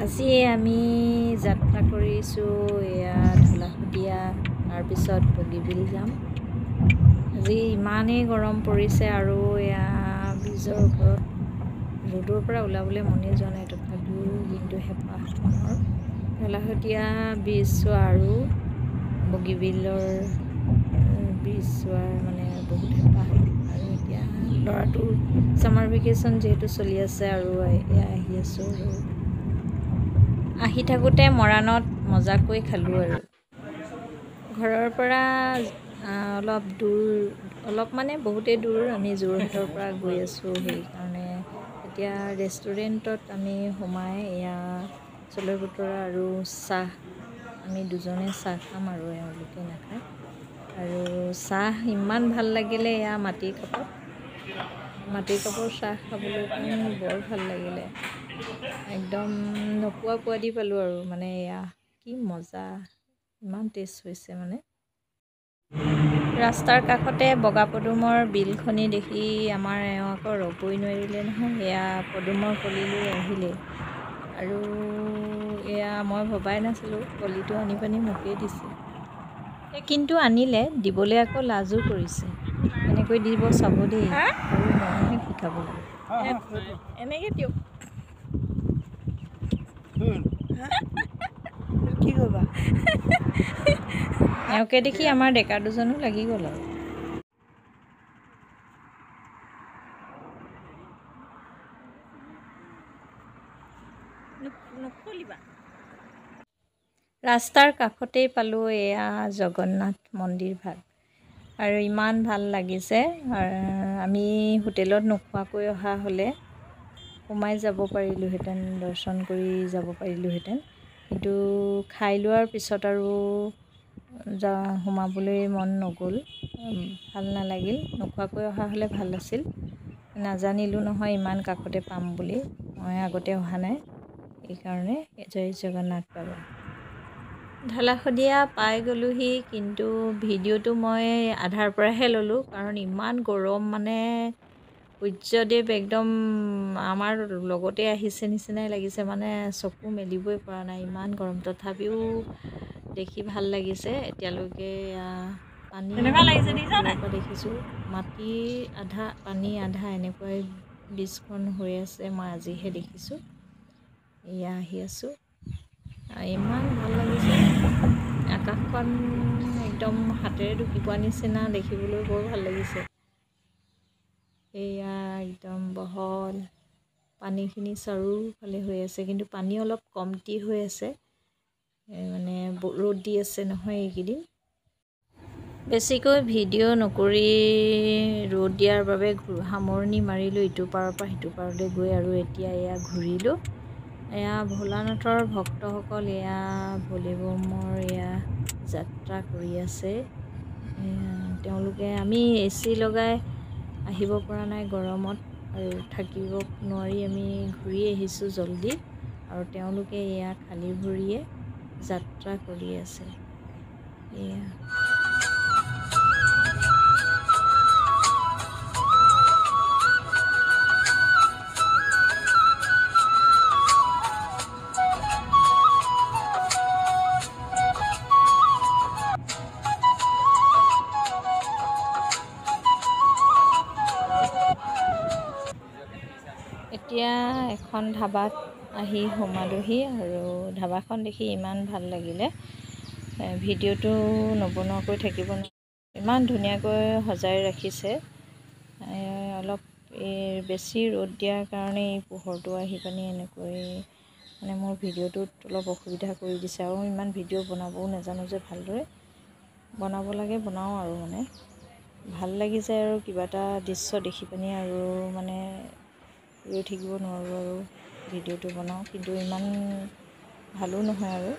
আজি আমি যাত্ৰা কৰিছোঁ এয়া ধলাশদিয়া, তাৰপিছত বগীবিল যাম। আজি ইমানেই গৰম পৰিছে আৰু এয়া ব্ৰিজৰ ওপৰত ৰ'দৰ পৰা ওলাবলৈ মনেই যোৱা নাই, তথাপিও কিন্তু হেঁপাহ মনৰ ধলাশদিয়া ব্ৰিজ চোৱা আৰু বগীবিলৰ ব্ৰিজ চোৱাৰ মানে বহুত হেঁপাহ। আৰু এতিয়া ল'ৰাটোৰ ছামাৰ ভেকেশ্যন যিহেতু চলি আছে আৰু এয়া আহি আছোঁ। আৰু আহি থাকোঁতে মৰাণত মজাকৈ খালোঁ। আৰু ঘৰৰ পৰা অলপ দূৰ, অলপ মানে বহুতেই দূৰ, আমি যোৰহাটৰ পৰা গৈ আছোঁ, সেইকাৰণে এতিয়া ৰেষ্টুৰেণ্টত আমি সোমাই এয়া চলে বতৰা আৰু চাহ, আমি দুজনে চাহ খাম আৰু এওঁলোকে নাখায়। আৰু চাহ ইমান ভাল লাগিলে, এয়া মাটিৰ কাপত, মাটিৰ কাপৰ চাহ খাবলৈ মোৰ বৰ ভাল লাগিলে, একদম নোপোৱা পোৱাদি পালোঁ আৰু মানে এয়া কি মজা, ইমান টেষ্ট হৈছে। মানে ৰাস্তাৰ কাষতে বগা পদুমৰ বিলখনি দেখি আমাৰ এওঁ আকৌ ৰ'বই নোৱাৰিলে নহয়, এয়া পদুমৰ কলি লৈ আহিলে। আৰু এয়া মই ভবাই নাছিলোঁ কলিটো আনি পানি মোকেই দিছে, কিন্তু আনিলে দিবলৈ আকৌ লাজো কৰিছে, এনেকৈ দিব চাব দেই, আৰু মইহে শিকাব লাগে এনেকৈ দিয়ক। কি কৰিবা, এওঁকে দেখি আমাৰ ডেকা দুজনো লাগি গ'ল। আৰু ৰাস্তাৰ কাষতেই পালোঁ এয়া জগন্নাথ মন্দিৰ ভাগ, আৰু ইমান ভাল লাগিছে। আমি হোটেলত নোখোৱাকৈ অহা হ'লে সোমাই যাব পাৰিলোঁহেঁতেন, দৰ্শন কৰি যাব পাৰিলোঁহেঁতেন, কিন্তু খাই লোৱাৰ পিছত আৰু সোমাবলৈ মন নগ'ল, ভাল নালাগিল। নোখোৱাকৈ অহা হ'লে ভাল আছিল, নাজানিলোঁ নহয় ইমান কাষতে পাম বুলি, মই আগতে অহা নাই সেইকাৰণে। জয় জগন্নাথ বাবা। ধলাশদিয়া পাই গ'লোহি, কিন্তু ভিডিঅ'টো মই আধাৰ পৰাহে ল'লোঁ, কাৰণ ইমান গৰম, মানে সূৰ্যদেৱ একদম আমাৰ লগতে আহিছে নিচিনাই লাগিছে, মানে চকু মেলিবই পৰা নাই, ইমান গৰম। তথাপিও দেখি ভাল লাগিছে। এতিয়ালৈকে পানী দেখিছোঁ, মাটিৰ আধা পানী আধা এনেকুৱাই ব্ৰিজখন হৈ আছে, মই আজিহে দেখিছোঁ। এয়া আহি আছোঁ, ইমান ভাল লাগিছে, আকাশখন একদম হাতেৰে ঢুকি পোৱা নিচিনা দেখিবলৈ বৰ ভাল লাগিছে। এয়া একদম বহল পানীখিনি চাৰিওফালে হৈ আছে, কিন্তু পানী অলপ কমটি হৈ আছে, মানে ৰ'দ দি আছে নহয় এইকেইদিন। বেছিকৈ ভিডিঅ' নকৰি ৰ'দ দিয়াৰ বাবে সামৰণি মাৰিলোঁ ইটো পাৰৰ পৰা সিটো পাৰলৈ গৈ। আৰু এতিয়া এয়া ঘূৰিলোঁ। এয়া ভোলানাথৰ ভক্তসকল এয়া ভোলেবমৰ এয়া যাত্ৰা কৰি আছে। তেওঁলোকে আমি এ চি লগাই আহিব পৰা নাই গৰমত, আৰু থাকিব নোৱাৰি আমি ঘূৰি আহিছোঁ জল্দি। আৰু তেওঁলোকে এয়া খালী ভৰিয়ে যাত্ৰা কৰি আছে। এয়া এতিয়া এখন ধাবাত আহি সোমালোহি, আৰু ধাবাখন দেখি ইমান ভাল লাগিলে, ভিডিঅ'টো নবনোৱাকৈ থাকিব নোৱাৰি, ইমান ধুনীয়াকৈ সজাই ৰাখিছে। অলপ এই বেছি ৰ'দ দিয়াৰ কাৰণে এই পোহৰটো আহি পানি এনেকৈ মানে মোৰ ভিডিঅ'টোত অলপ অসুবিধা কৰি দিছে। আৰু ইমান ভিডিঅ' বনাবও নাজানো যে, ভালদৰে বনাব লাগে, বনাওঁ আৰু মানে ভাল লাগি যায় আৰু কিবা এটা দৃশ্য দেখি পানি আৰু মানে ৰৈ থাকিব নোৱাৰোঁ আৰু ভিডিঅ'টো বনাওঁ, কিন্তু ইমান ভালো নহয়। আৰু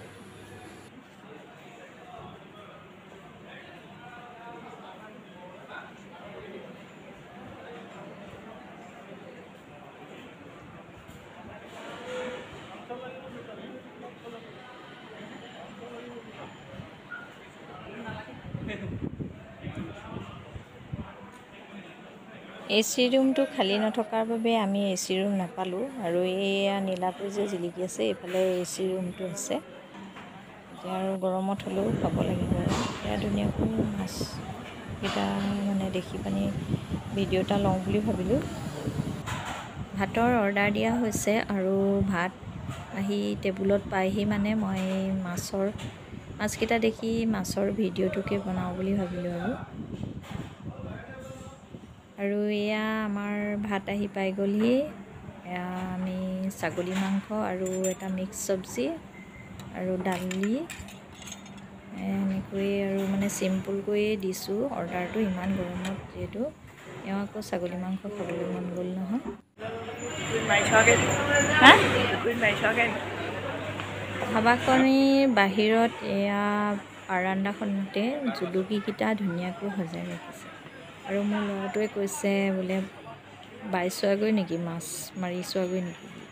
এ চি ৰুমটো খালী নথকাৰ বাবে আমি এ চি ৰুম নাপালোঁ। আৰু এয়া নীলাকৈ যে জিলিকি আছে, এইফালে এ চি ৰুমটো আছে। এতিয়া আৰু গৰমত হ'লেও খাব লাগিব আৰু। এয়া ধুনীয়াকৈ মাছকেইটা মানে দেখি পানি ভিডিঅ' এটা লওঁ বুলি ভাবিলোঁ। ভাতৰ অৰ্ডাৰ দিয়া হৈছে আৰু ভাত আহি টেবুলত পাইহি মানে মই মাছকেইটা দেখি মাছৰ ভিডিঅ'টোকে বনাওঁ বুলি ভাবিলোঁ আৰু। আৰু এয়া আমাৰ ভাত আহি পাই গ'লহি। এয়া আমি ছাগলী মাংস আৰু এটা মিক্স চব্জি আৰু দালি এনেকৈয়ে আৰু মানে চিম্পুলকৈয়ে দিছোঁ অৰ্ডাৰটো, ইমান গৰমত যিহেতু। এওঁ আকৌ ছাগলী মাংস খাবলৈ মন গ'ল নহয়। ধাবাখনিৰ বাহিৰত এয়া বাৰাণ্ডাখনতে জুলুকিকেইটা ধুনীয়াকৈ সজাই ৰাখিছে। আৰু মোৰ ল'ৰাটোৱে কৈছে বোলে বাই চোৱাগৈ নেকি, মাছ মাৰি চোৱাগৈ নেকি বুলি।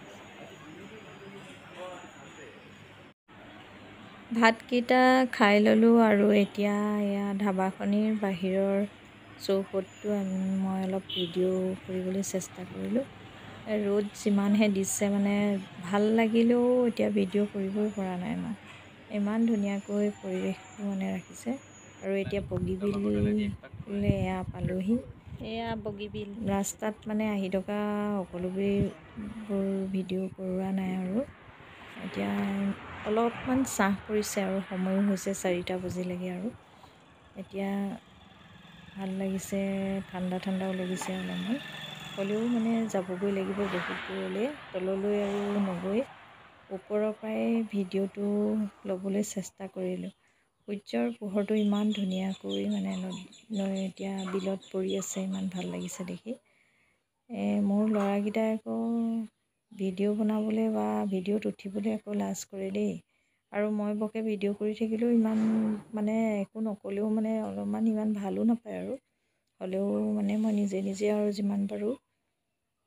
ভাতকেইটা খাই ল'লোঁ আৰু এতিয়া এয়া ধাবাখনিৰ বাহিৰৰ চৌহদটো মই অলপ ভিডিঅ' কৰিবলৈ চেষ্টা কৰিলোঁ। ৰ'দ যিমানহে দিছে মানে ভাল লাগিলেও এতিয়া ভিডিঅ' কৰিবই পৰা নাই মই। ইমান ধুনীয়াকৈ পৰিৱেশটো মানে ৰাখিছে। আৰু এতিয়া বগীবিল এয়া পালোহি। এয়া বগীবিল ৰাস্তাত মানে আহি থকা সকলোবোৰ ভিডিঅ' কৰোৱা নাই আৰু। এতিয়া অলপমান ছাঁ পৰিছে আৰু সময়ো হৈছে 4টা বাজিলেগৈ আৰু। এতিয়া ভাল লাগিছে, ঠাণ্ডা ঠাণ্ডাও লাগিছে অলপমান। হ'লেও মানে যাবগৈ লাগিব বহুত দূৰলৈ, তললৈ আৰু নগৈ ওপৰৰ পৰাই ভিডিঅ'টো ল'বলৈ চেষ্টা কৰিলোঁ। সূৰ্যৰ পোহৰটো ইমান ধুনীয়াকৈ মানে এতিয়া বিলত পৰি আছে, ইমান ভাল লাগিছে দেখি। মোৰ ল'ৰাকেইটাই আকৌ ভিডিঅ' বনাবলৈ বা ভিডিঅ'ত উঠিবলৈ আকৌ লাজ কৰে দেই। আৰু মই বৰকৈ ভিডিঅ' কৰি থাকিলেও ইমান মানে একো নক'লেও মানে অলপমান ইমান ভালো নাপায় আৰু। হ'লেও মানে মই নিজে নিজে আৰু যিমান পাৰোঁ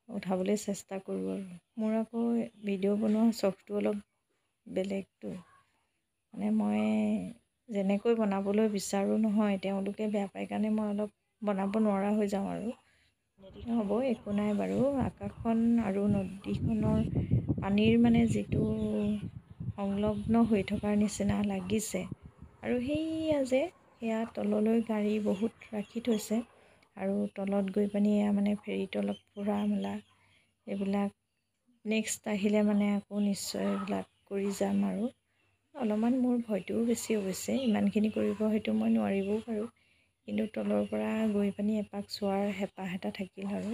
উঠাবলৈ চেষ্টা কৰোঁ আৰু। মোৰ আকৌ ভিডিঅ' বনোৱা চখটো অলপ বেলেগটো, মানে মই যেনেকৈ বনাবলৈ বিচাৰোঁ নহয় তেওঁলোকে বেয়া পায় কাৰণে মই অলপ বনাব নোৱাৰা হৈ যাওঁ আৰু। হ'ব একো নাই বাৰু। আকাশখন আৰু নদীখনৰ পানীৰ মানে যিটো সংলগ্ন হৈ থকাৰ নিচিনা লাগিছে। আৰু সেয়া যে সেয়া তললৈ গাড়ী বহুত ৰাখি থৈছে আৰু তলত গৈ পানি এয়া মানে ফেৰীত অলপ ফুৰা মেলা এইবিলাক নেক্সট আহিলে মানে আকৌ নিশ্চয় এইবিলাক কৰি যাম আৰু। অলপমান মোৰ ভয়টোও বেছি অৱশ্যে, ইমানখিনি কৰিব হয়তো মই নোৱাৰিবও পাৰোঁ, কিন্তু তলৰ পৰা গৈ পানি এপাক চোৱাৰ হেঁপাহ এটা থাকিল আৰু।